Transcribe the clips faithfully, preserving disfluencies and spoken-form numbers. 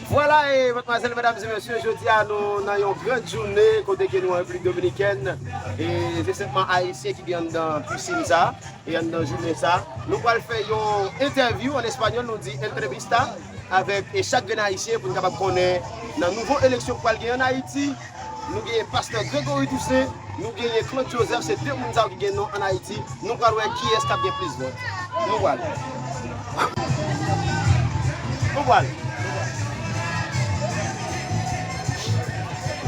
Vwala, e madmwazèl, medam e mesye, jodi a nou nan yon gran jounen kote ke nou an Repiblik Dominikèn, e se senpman Ayisyen ki gen anndan pisin sa, e anndan jounen sa. Nou pral fè yon entèvyou, an espanyòl nou di entrevista, avèk e chak grenn Ayisyen pou n kapab konnen nan nouvo eleksyon k pral gen ann Ayiti, nou genyen pastè Gregory Toussaint, nou genyen Claude Joseph, se de moun sa yo ki gen non ann Ayiti. Nou pral wè kiyès k ap gen plis vòt. Nou pral. Nou pral.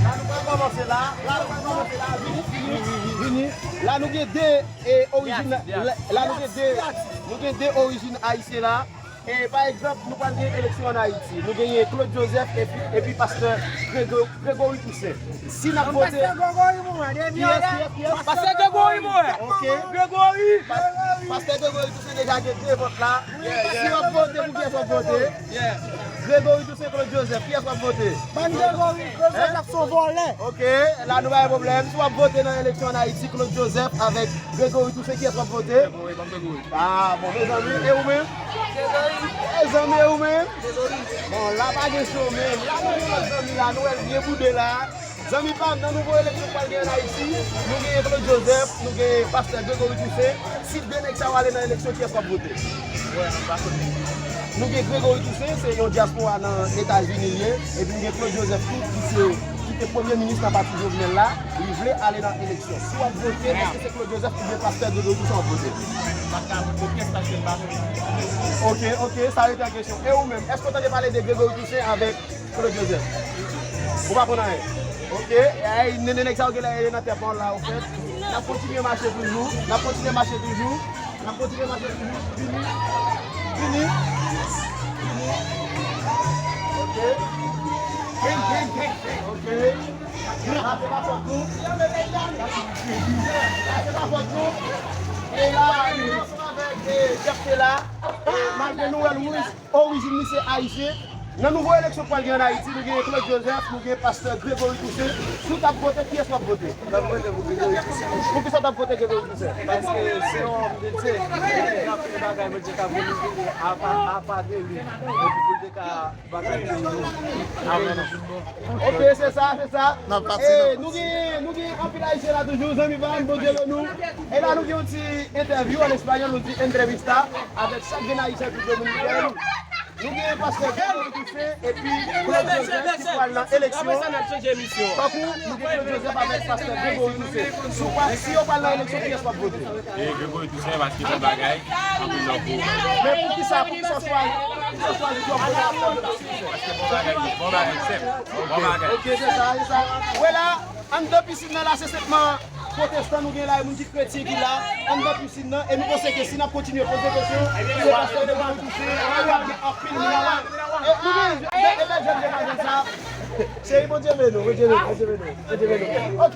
La nou pral kòmanse la. La nou pral kòmanse la. Vini, vini, vini. La nou gen de e orijin. La, la nou gen de. Nou gen de orijin ayisyen la. E pa egzanp, nou pral gen eleksyon ann Ayiti. Nou genyen Claude Joseph epi, epi pastè Grego- Gregory Toussaint. Si n ap vote, pastè Gregory Morin, kiyès, kiyès, kiyès? Pastè Gregory Morin. Ok. Gregory. Pa- Pastè Gregory Toussaint deja gen de vòt la. Si w ap vote, pou kiyès w ap vote? Gregory Toussaint, Claude Joseph, kiyès w ap vote? Ban Gregory, Claude Joseph se yon vòlè. Ok, la nou pa gen pwoblèm. Si w ap vote nan eleksyon ann Ayiti, Claude Joseph avèk Gregory Toussaint, kiyès w ap vote? Gregory, ban Gregory. Ah, bon, mezanmi, e ou menm? Mezanmi, e ou menm? Bon, la pa gen cho menm. La nou gen lòt zanmi la, nou wè l byen boude la. Zanmi pa m, nan nouvo eleksyon k pral gen ann Ayiti, nou genyen Claude Joseph, nou genyen pastè Gregory Toussaint. Si de nèg sa yo ale nan eleksyon, kiyès w ap vote? Nou gen Gregory Toussaint, se yon dyaspora nan Etazini li ye, epi nou gen Claude Joseph tou, ki se, ki te premye minis nan pati Jovenel la, li vle ale nan eleksyon. Si w ap vote, èske se Claude Joseph oubyen pastè Gregory Toussaint w ap vote? M pa t ka vote pyès paske m pa konnen. Ok, ok, sa rete an kesyon. E ou menm, èske w tande pale de Gregory Toussaint avèk Claude Joseph? Ou pa konn anyen? Ok, ay, nènè nèg sa yo genlè rele nan tè pa w la, ofèt. N ap kontinye mache toujou, n ap kontinye mache toujou, n ap kontinye mache toujou. Vini, vini, vini. Ok. Gang, gang, gang, gang. Ok. La se pa fòt nou. La se pa fòt nou. E la, nou ansanm avèk, e, Jeff te la. E, malgre nou wè l wouj, orijin li se ayisyen. Nan nouvo eleksyon k pral gen ann Ayiti, nou genyen Claude Joseph, nou genyen pastè Gregory Toussaint. Si w t ap vote, kiyès w ap vote? M ap vote pou Gregory Toussaint. Poukisa w t ap vote Gregory Toussaint? Paske se yon òm de Dye. Li gen anpil bagay Bondye ka pou li, apa, apa de li. Epi pou l te ka bagay pou nou. Amèn. Ok, se sa, se sa. N ap pati, n ap pati. E, nou gen, nou gen anpil ayisyen la toujou, zanmi pa m, Bondye beni nou. E la, nou gen yon ti entèvyou, an espanyòl, nou di entrevista, avèk chak grenn ayisyen Repiblik Dominikèn. Nou gen pastè Gregory Toussaint epi Claude Joseph ki pral nan eleksyon. Apre sa, n ap chanje emisyon an. Tankou nou gen Claude Joseph avèk pastè Gregory Toussaint. Si w pa, si yo pral nan eleksyon, kiyès w ap vote? E Gregory Toussaint, paske bon bagay, anpil love pou ou. Men poukisa, poukisa w chwazi, poukisa w chwazi pou w ap vote pou Claude Joseph? Paske bon bagay, bon bagay, sèm. Bon bagay. Ok, se sa, se sa. Wè la, anndan pisin nan la, se senpman pwotestan nou gen la, e moun ki kretyen ki la, anndan pisin nan, e nou panse ke si n ap kontinye poze kesyon, se pastè Gregory Toussaint, y ap gen anpil moun la. E nou gen, e, e, jèn demoiselle sa, cheri, Bondye beni w, Bondye beni w, Bondye beni w, Bondye beni w. Ok,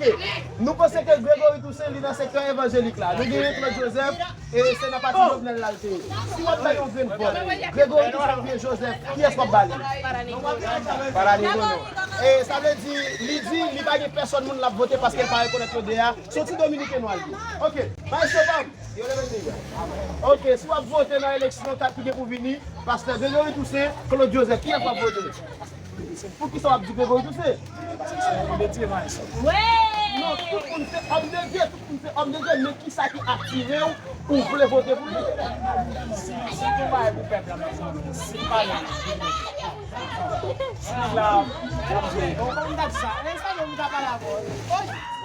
nou panse ke Gregory Toussaint, li nan sektè evanjelik la. Nou genyen Claude Joseph, e se nan pati Jovenel la l te ye. Si w ap bay yon grenn vòt, Gregory Toussaint oubyen Joseph, kiyès w ap ba li? Paranego non. E sa vle di, li di, li pa gen pèsòn moun l ap vote paske l pa rekonèt yo de a. Se yon ti dominiken nwa l ye. Ok, maestro pa m. Ok, si w ap vote nan eleksyon kat ki gen pou vini, pastè Gregory Toussaint, Claude Joseph, kiyès w ap vote? Poukisa w ap di Gregory Toussaint? Paske se yon òm de Dye, maestro. Non, tout moun se òm de Dye, tout moun se òm de Dye, men kisa ki atire w, ou vle vote pou li? Si, si tou bay pou pèp la, mezanmi, si l pa menm, si l la, l ap jwe. Bon, bon, m t ap sa. E sa, m t ap pale avè w.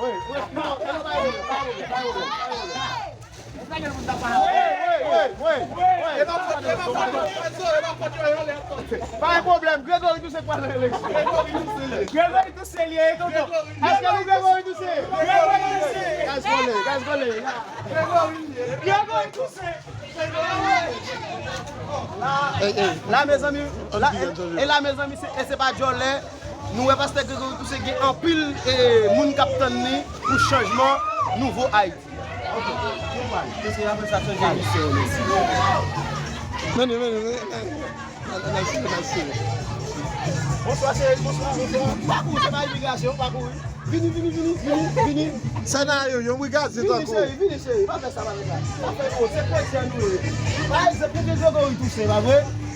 Wi, wi, non, e nou pa vle, pa vle, pa vle, pa vle. Pa gen pwoblèm, Gregory Toussaint pral nan eleksyon. Gregory Toussaint li ye, tonton. Èske nou Gregory Toussaint? Gregory Toussaint. Gaz kole, gaz kole. Gregory Toussaint. La, mezanmi, la, e, e la, mezanmi, se, e se pa djòlè. Nou wè pastè Gregory Toussaint gen anpil, e, moun k ap tann li pou chanjman nouvo Ayiti. Ok, nou pral. Mesye, apre sa, chanje misyon, mesye. Mennen, mennen, mennen. Al, al, al, al, al. Bonswa, cheri, bonswa, bonswa. Pa kouri, se pa imigrasyon, pa kouri. Vini, vini, vini, vini, vini. Sa nan yo, yo, wi, gade, vini, tankou. Cheri, vini, cheri, pa fè sa, pa fè sa. Pa fè yo, se kretyen nou ye. Pa egzanp, nou te Gregory Toussaint, pa vre?